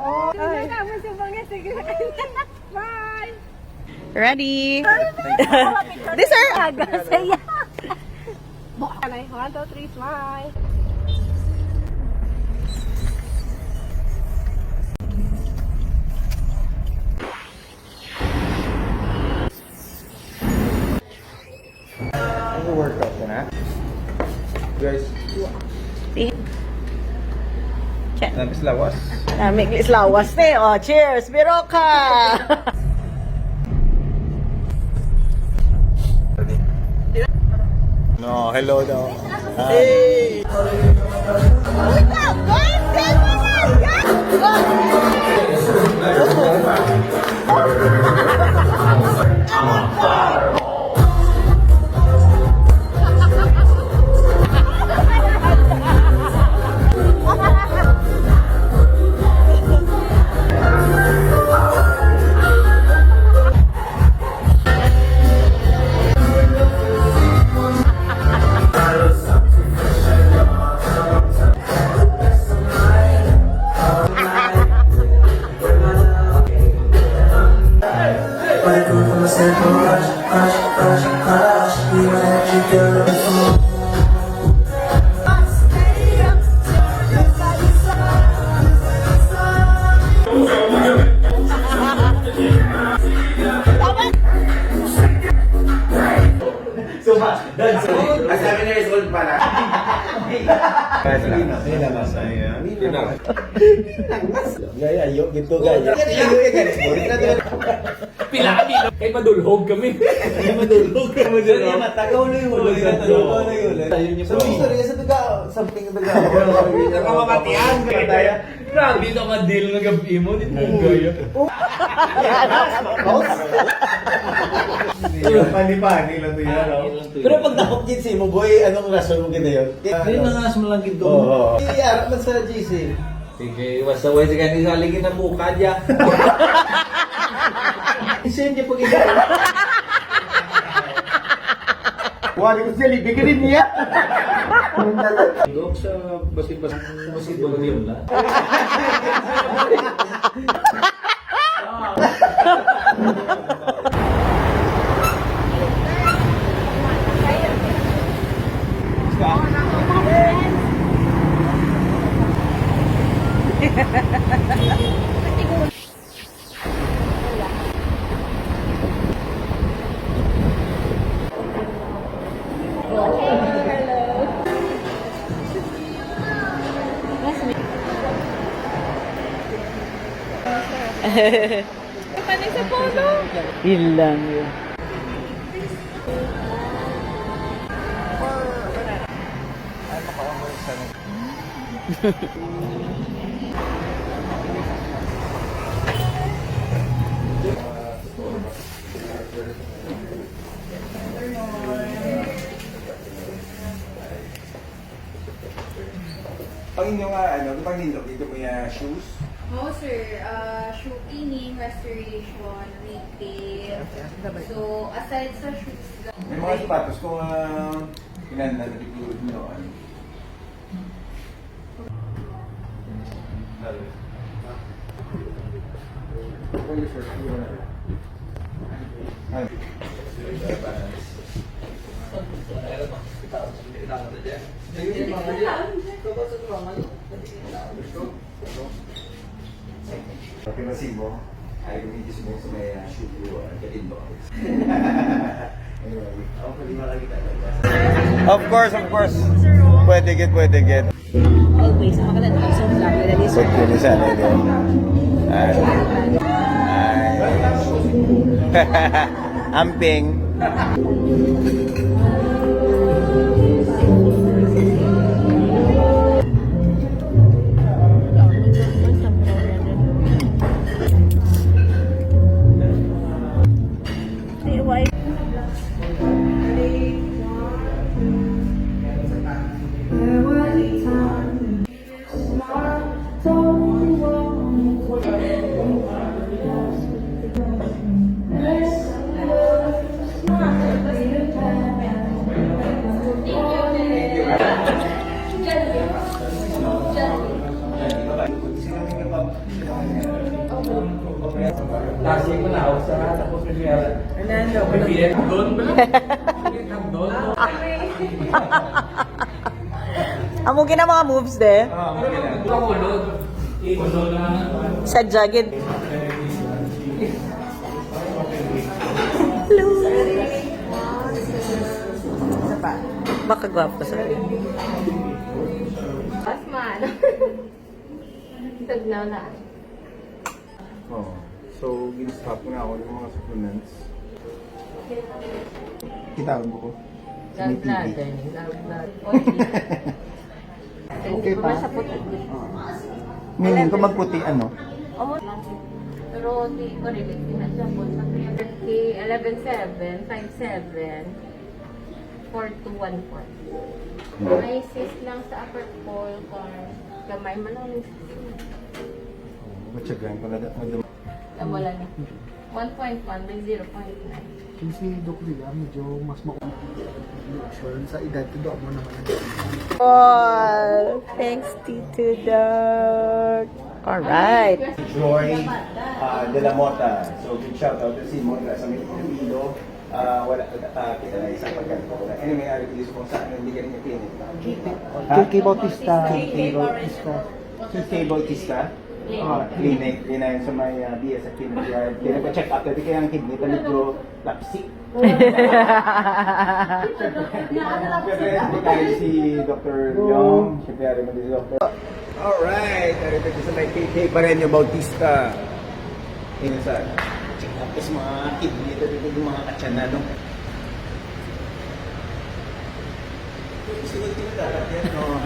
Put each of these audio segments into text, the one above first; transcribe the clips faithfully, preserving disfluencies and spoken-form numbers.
Ay. Bye. Ready? Dessert! Aga saya. One, two, three, smile. Ang workout ko na. Guys, Check. Nami sa lawas. Nami sa lawas ni. Oh, cheers, Biroka! No, hello daw. Hey! So, ma, dance. Ang sabi niya is old pa na. Gaya, yo, gito, gaya. Pila kami, no? Kay madulhog kami. Kay madulhog kami. Dali, matagaw na yung ulo. Matagaw na yung ulo. Ayun yung So, problem. Istorya sa taga, something taga. Nakamamatian, kaya. Grabe, ito nga deal nga gabi mo, di mo gaya. Pani-pani lang to yan, no? Pero pag dahok gid si mo, boy, anong rason mo gid yun? Dili, mga asma lang gid ko. Oo, oo. Iyara man sa G C. Sige, basta way sa kani sa ligi na buka dya. Send niya pag-ibig. Wala ko sila, ibigay rin niya. Dok, sa basketball, basketball game na. Panay sa polo. Ilang yun. Pang inyo nga, ano, pang inyo, dito mo yung shoes? Oo, sir. Ah, shoe cleaning, restoration, retail. So, aside sa shoes, May mga sapatos kung, ah, kinahanglan na dito, no, ano. Okay ba, Simo? Ay, kung hindi, Simo, sa may, ah, shoot ko, ah, galing ba? Anyway, ako, pwede makakita ng Of course, of course. Pwede gid, pwede gid. Always, ang maganda sa vlog nila ni Sir. Pwede ni sana yun. Ay. Ay. Amping. Kasi ko na, sa tapos ko siya. Ano, ano, ano? Doon ba? Doon. Amo gina mga moves de. Sa jagid. Hello. Isa pa. Baka gwapo sa akin. Mas man. Tagnaw na. Oh. So, gin-stop na ako ng mga supplements. Kita mo ko? Sa may T V. Gallbladder, gallbladder. Okay. Okay pa? Sa puti. Meaning, kung magputi, ano? Omo lang. Pero di ko relate na siya po sa eleven seven, five seven, four two one four. May cyst lang sa upper pole, kung gamay man lang yung cyst. Matyagan ko na da. Nawala na. One point one by zero point nine. Yung si Doc Ria, medyo mas makulit. Sure, sa edad ko, doon mo naman ang All. Thanks, Tito Doc. All right. Joy uh, De La Mota. So, big shout out to si Monra sa mga Iloilo. Uh, wala uh, kita na isang pagkanto. Anyway, ari ko sa kung saan hindi galing yung pinit. Kiki Bautista. Kiki Bautista. Kiki Bautista. Ah, clinic, clinic sa may uh, B S sa clinic. Kaya kaya pa check up, di kaya ang kidney, medyo lapsi. Siyempre, po tayo si Doctor Leong, siyempre, ari mo din si Doctor. Alright, narito ko sa may K K Pareño Bautista. Yun sa check up sa mga kidney, ito dito yung mga katsanan, no? Sunod ko na dapat yan, no?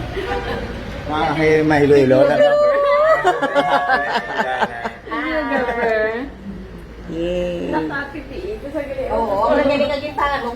Mga kay Mahilo-ilo. Videographer. Yay. Oo, wala niya rin naging tanong.